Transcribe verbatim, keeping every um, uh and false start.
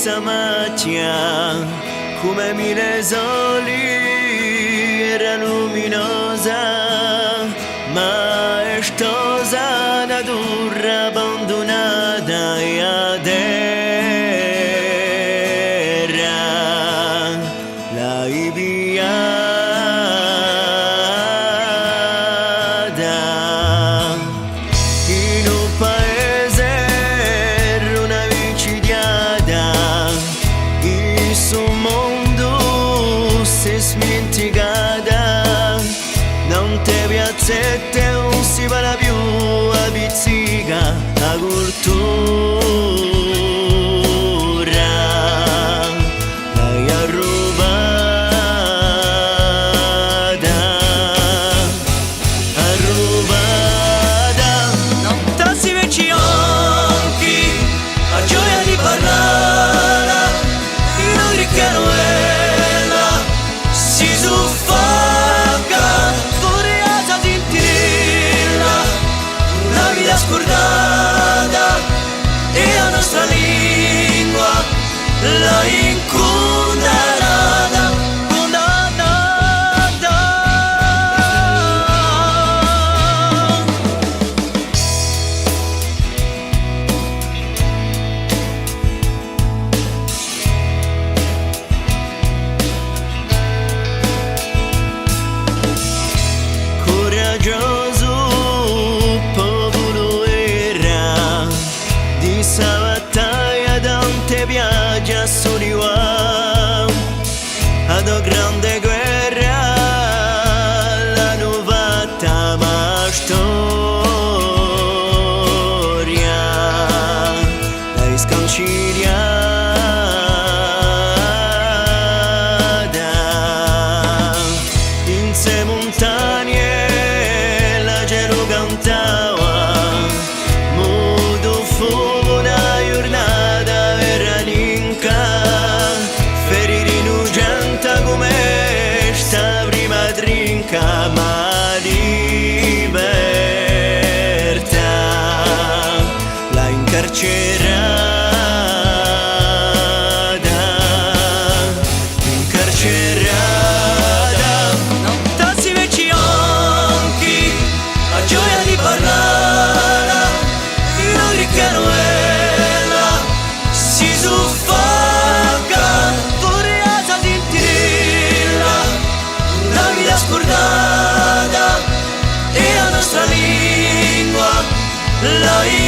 A machja, cum'è mille soli, era luminosa, maestosa, natura abbandunata è a terra l'hai pigliata. In u paese era una viciata, in stu mondu s'hè sminticata, nant'à e piazzette ùn si parla più, a pizzica, a cultura. L'hai arrubata, arrubata. Nant'à sti vechji anchi, a gioia di parlà, in una ricca nuvella, si suffoca, curiosa di sentirla, una vita scurdata, è a nostra lingua l'hai cundannata, cundannata. Curaghjosu populu era, di sta battaglia tante piaghe à sulivà. A to grande guerra l'anu fatta, ma a storia l'hai scancigliata. In ste muntagne l'acellu cantava, mutu fumu una ghjurnata verraninca, ferita innocente cum'è sta prima trinca, ma libertà l'hai incarcerata, incarcerata. Nant'à sti vechji anchi, a gioia di parlà, in una ricca nuvella, si suffoca, curiosa di sentirla, una vita scurdata, è a nostra lingua l'hai